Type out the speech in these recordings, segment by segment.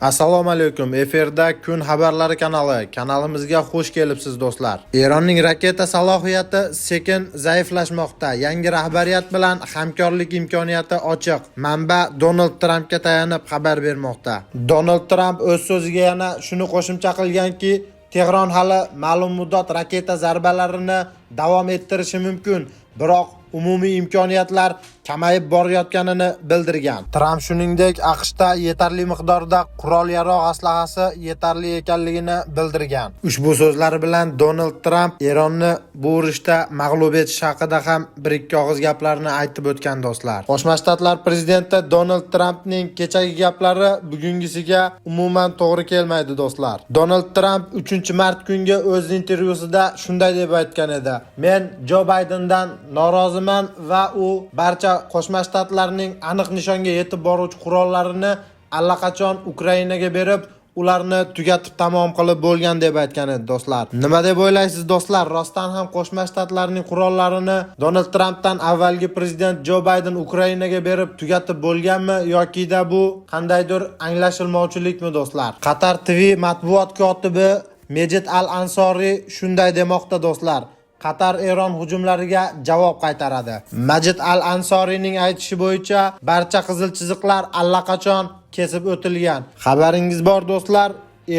Assalomu alaykum. Efirda Kun xabarlari kanali. Kanalimizga xush kelibsiz, do'stlar. Eronning raketa salohiyati sekin zaiflashmoqda. Yangi rahbariyat bilan hamkorlik imkoniyati ochiq. Manba Donald Trampga tayanib xabar bermoqda. Donald Tramp o'z so'ziga yana shuni qo'shimcha qilganki, Tehron hali ma'lum muddat raketa zarbalarini davom ettirishi mumkin, biroq umumiy imkoniyatlar kamayib borayotganini bildirgan. Tramp shuningdek AQShda yetarli miqdorda qurol-yarog' aslahasi yetarli ekanligini bildirgan. Ushbu so'zlari bilan Donald Tramp Eronni bu urushda mag'lub etish haqida ham bir-ikki og'iz gaplarni aytib o'tgan, do'stlar. Qo'shma Shtatlar prezidenti Donald Trampning kechagi gaplari bugungisiga umuman to'g'ri kelmaydi, do'stlar. Donald Tramp 3-mart kungi o'z intervyusida shunday deb aytgan edi: "Men Jo Baydendan noroziman va u barcha Qo'shma Shtatlarning aniq nishonga yetib boruvchi qurollarini allaqachon Ukrainaga berib, ularni tugatib tamom qilib bo'lgan", deb aytgan edi, do'stlar. Nima deb o'ylaysiz, do'stlar? Rostdan ham Qo'shma Shtatlarning qurollarini Donald Trampdan avvalgi prezident Jo Bayden Ukrainaga berib tugatib bo'lganmi yokida bu qandaydir anglashilmovchilikmi, do'stlar? Qatar TV matbuot kotibi Mejid Al-Ansoriy shunday demoqda, do'stlar: Qatar Eron hujumlariga javob qaytaradi. Majid Al-Ansoriyning aytishi bo'yicha barcha qizil chiziqlar allaqachon kesib o'tilgan. Xabaringiz bor, do'stlar,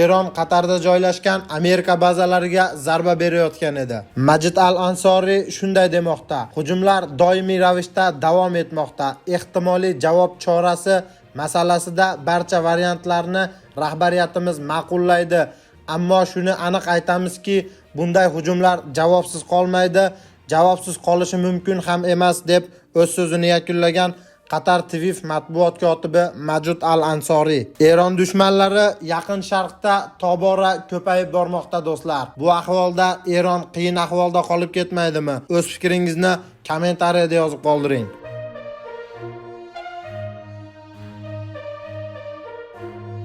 Eron Qatarda joylashgan Amerika bazalariga zarba berayotgan edi. Majid Al-Ansoriy shunday demoqda: "Hujumlar doimiy ravishda davom etmoqda. Ehtimoliy javob chorasi masalasida barcha variantlarni rahbariyatimiz ma'qullaydi. Ammo shuni aniq aytamizki, bunday hujumlar javobsiz qolmaydi, javobsiz qolishi mumkin ham emas", deb o'z so'zini yakunlagan Qatar TV matbuot kotibi Majid Al-Ansoriy. Eron dushmanlari Yaqin Sharqda tobora ko'payib bormoqda, do'stlar. Bu ahvolda Eron qiyin ahvolda qolib ketmaydimi? O'z fikringizni kommentariyada yozib qoldiring.